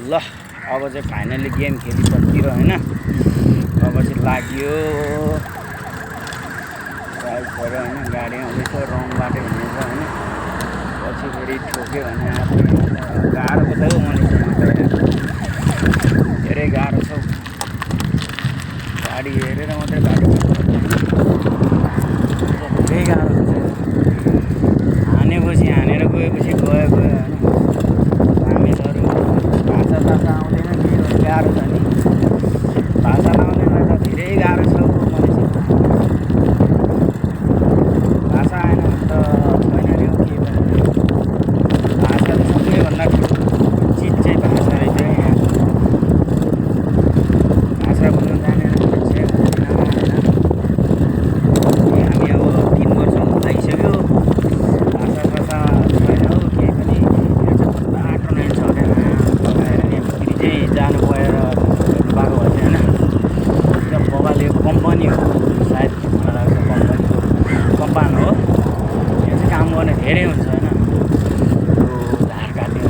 ल अब चाहिँ फाइनली गेम खेलिसकेर हैन अब चाहिँ लाग्यो राइट भएर हैन गाडी आउँदैछ रङ बाटो हिँड्दैछ हैन पछि फेरि ठोक्यो भने गाह्रो पो छ हौ मनिसमा धेरै गाह्रो छ गाडी हेरेर मात्रै बाटो धेरै गाह्रो हुन्छ हानेपछि हानेर गएपछि गयो हैन हामीहरू भाषा आउँदैन के गाह्रो छ नि भाषा आउँदैन त धेरै गाह्रो छ भाषा आएन भने त छैन नि के भन्नु भाषा त सबैभन्दा ठुलो चिज चाहिँ भाषा रहेछ यहाँ भाषा बोल्न जानेन भने चाहिँ हुँदैन होइन हामी अब 3 वर्ष लागिसक्यो भाषा छैन हौ केही पनि बाटो नै छैन लगाएर यहाँतिर चाहिँ जानु गएर हेर्नु पाएको भए चाहिँ होइन बबाले कम्पनी हो सायद मलाई लाग्छ कम्पान हो यहाँ चाहिँ काम गर्ने धेरै हुन्छ होइन झार काटेर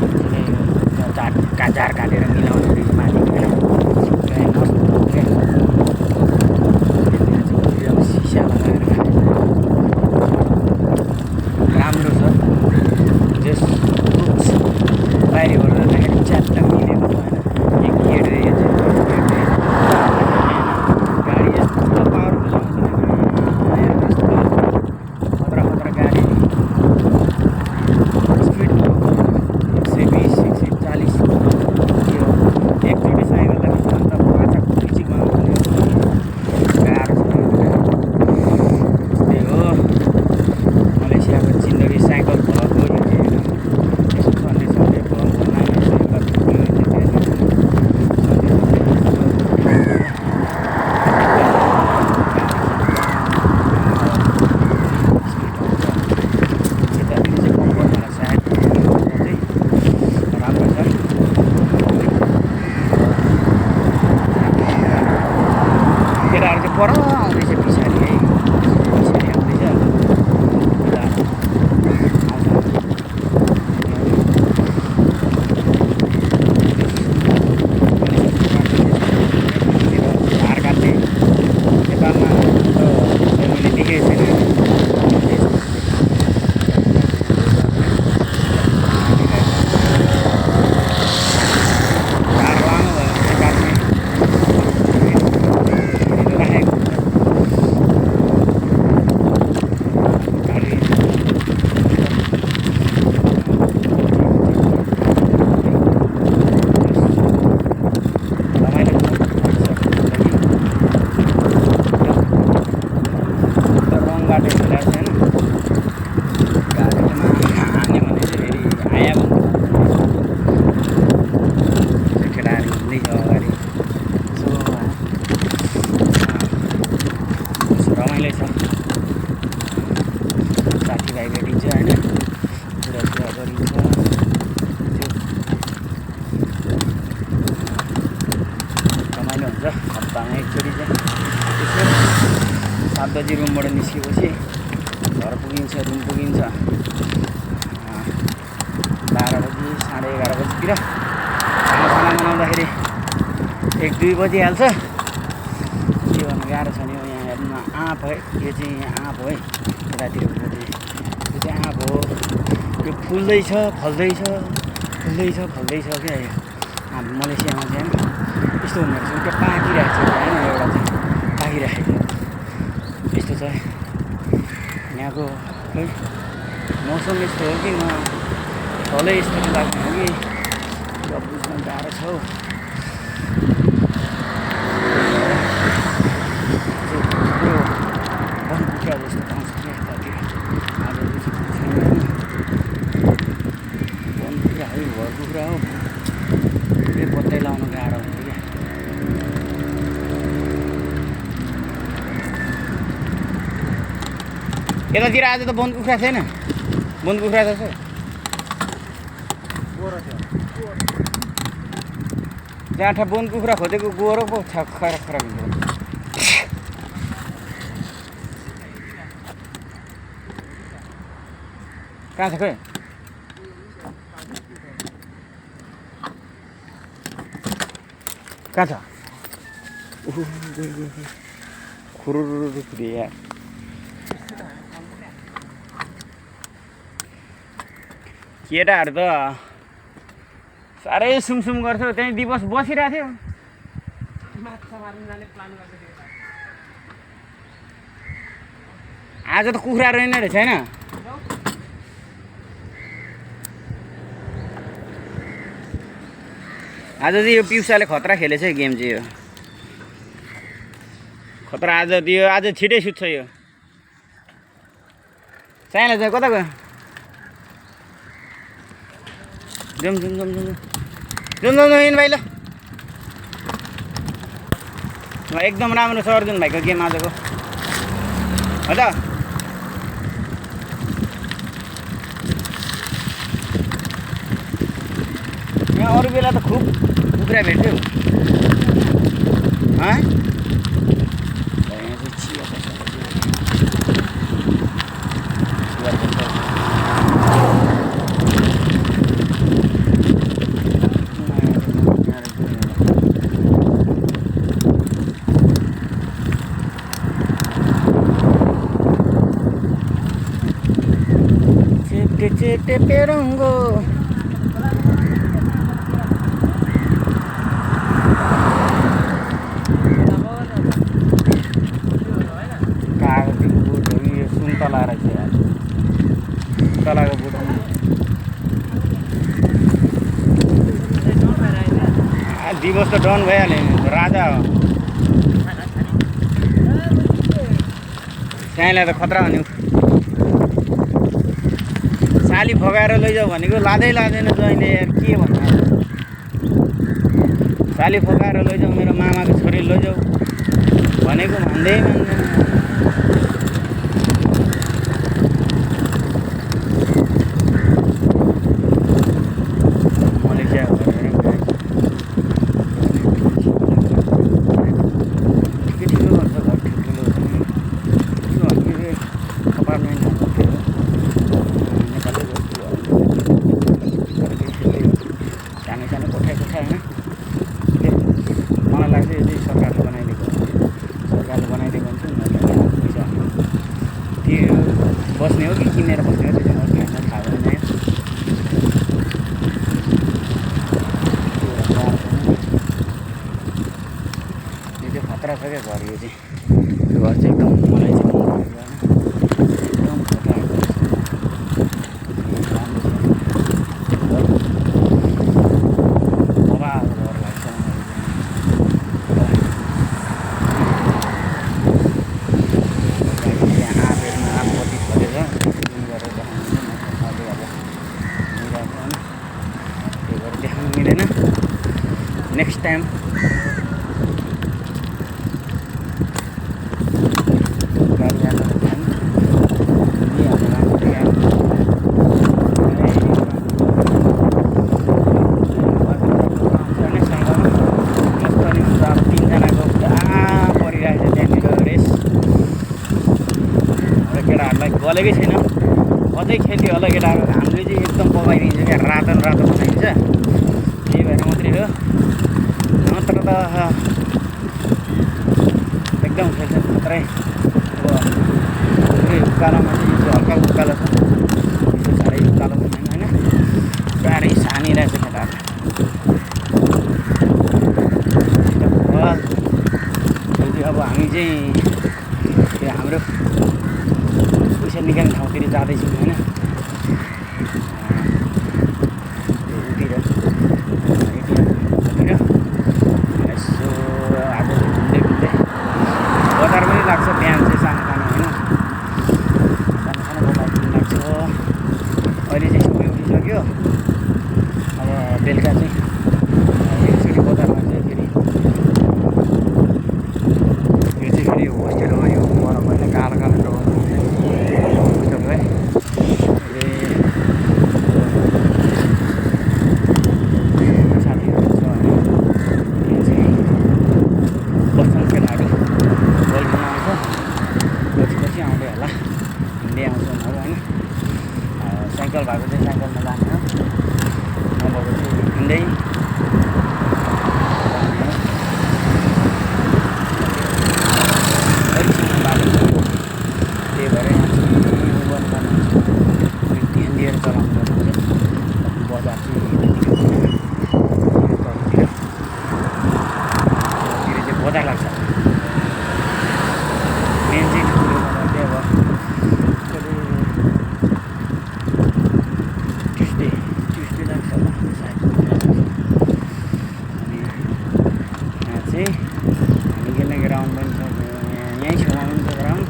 झार काटेर मिलाउने माथि होइन सिसा लगाएर राम्रो छ जस बाहिरबाट जाँदाखेरि च्याट्ट मिलेको छ होइन एक गेट यो चाहिँ गाडी यस्तो पावरफुल आउँछ खतरा गाडी स्पिड 120 140 यो एकचोटि साइकललाई अन्त पाँचा पिचिकमा आउने गाह्रो छ त्यही हो मलेसियाको जिन्दगी साइकल भएको यो चाहिँ यसो सन्डे भएको नानी साइकल केटाहरू चाहिँ पर आउँदैछ पछाडि है पछाडि आउँदैछ धार काट्ने नेपालमा मैले देखेको छैन धार लामो भयो भने काट्ने बाटो हिँड्दा छैन गाडीमा हान्यो भने चाहिँ फेरि आया भन्नु केटाहरू हिँड्दैछ अगाडि रमाइलो छ साथीभाइ भेटिन्छ होइन कुरा गरिन्छ रमाइलो हुन्छ हप्तामा एकचोटि चाहिँ यसो 7 बजी रुमबाट निस्केपछि घर पुगिन्छ रुम पुगिन्छ 12 बजी 11:30 बजीतिर खाना बनाउँदाखेरि 1-2 बजिहाल्छ के गर्नु गाह्रो छ नि यहाँ हेर्नु आँप है यो चाहिँ आँप हो है यतातिरको चाहिँ यो चाहिँ आँप हो यो फुल्दैछ फल्दैछ क्या यो आँप मलेसियामा चाहिँ यस्तो हुँदो रहेछ त्यो पाकिरहेको छ होइन एउटा चाहिँ पाकिराखेको यस्तो छ यहाँको है मौसम यस्तो हो कि फलै यस्तो लाग्ने हो कि बुझ्न गाह्रो छ हौ बनकुखुरा जस्तो पाउँछ क्या यतातिर आज बनकुखुरा है घर कुखुरा हो यो पत्तै लाउनु गाह्रो हुन्छ क्या यतातिर आज त वन कुखुरा छैन वन कुखुरा त छ जहाँ वन कुखुरा खोजेको गोरो पो खराब हुन्छ कहाँ छ खोइ कहाँ छ खुरुरु खुरी यार केटाहरू त साह्रै सुमसुम गर्छ त्यहीँ दिवस बसिरहेको थियो आज त कुखुरा रहेन रहेछ होइन आज चाहिँ यो पिउसाले खतरा खेलेछ है गेम चाहिँ यो खतरा आज दियो आज छिटै सुत्छ यो चाइना चाहिँ कता गयो जाउँ जाउँ जाउँ जाउँ जाउँ जाउँ जाउँ भाइ ल एकदम राम्रो छ अर्जुन भाइको गेम आजको हो त यहाँ अरू बेला त खुब कुखुरा भेट्थ्यो चेटे पेरुंगो कागती बुट हो यो सुन्तला रहेछ यार सुन्तलाको बुट दिवस त डन भइहाल्यो राजा हो त्यहाँलाई त खतरा भन्यो साली फगाएर लैजाऊ भनेको लाँदै लाँदैन जहिले यार के भन्नु साली फगाएर लैजाऊ मेरो मामाको छोरी लैजाऊ भनेको भन्दै मान्दैन बस्ने हो कि किनेर बस्ने हो त्यो चाहिँ थाहा भएन यो चाहिँ खतरा छ क्या घर यो चाहिँ यो घर चाहिँ एकदम मलाई चाहिँ मन परेको होइन एकदम खतरा नेक्स्ट टाइम गाडी जानु तिनजनाको पुरा परिरहेको छ त्यहाँनिर रेस केटाहरूलाई गलेकै छैन अझै खेल्थ्यो होला केटाहरू हामीले चाहिँ एकदम पकाइदिन्छ क्या रातो रातो बनाइदिन्छ त्यही भएर मात्रै हो नत्र त एकदम खेल्छ खतरै अब पुरै उकालोमा चाहिँ यो चाहिँ हल्का उकालो छ यो साह्रै उकालो पनि होइन साह्रै सानिरहेछ केटाहरू अब हामी चाहिँ त्यो हाम्रो पैसा निकाल्ने ठाउँतिर जाँदैछौँ होइन बजार पनि लाग्छ बिहान चाहिँ सानो सानो होइन सानो सानो बजार पनि लाग्छ अहिले चाहिँ सबै उठिसक्यो अब बेलुका चाहिँ एकचोटि बजारमा चाहिँ फेरि यो चाहिँ फेरि होस्टेल हो यो पर पहिला कालो कालो होस्टेल है साथीहरू छ होइन यो चाहिँ बस्छन् केटाहरू पछि आउँदै होला हिँड्दै आउँछ उनीहरू होइन साइकल भएको चाहिँ साइकलमा जाने हो नभएको चाहिँ हिँड्दै बजार चाहिँ तलतिर चाहिँ बजार लाग्छ। मेन चाहिँ ठुलो बजार चाहिँ अब ट्युसडे लाग्छ होला सायद। अनि यहाँ चाहिँ हामी खेल्ने ग्राउन्ड पनि छ, यहीँ छेउमा पनि छ ग्राउन्ड।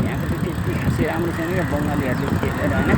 यहाँको चाहिँ त्यति खासै राम्रो छैन क्या, बङ्गालीहरूले खेलेर होइन।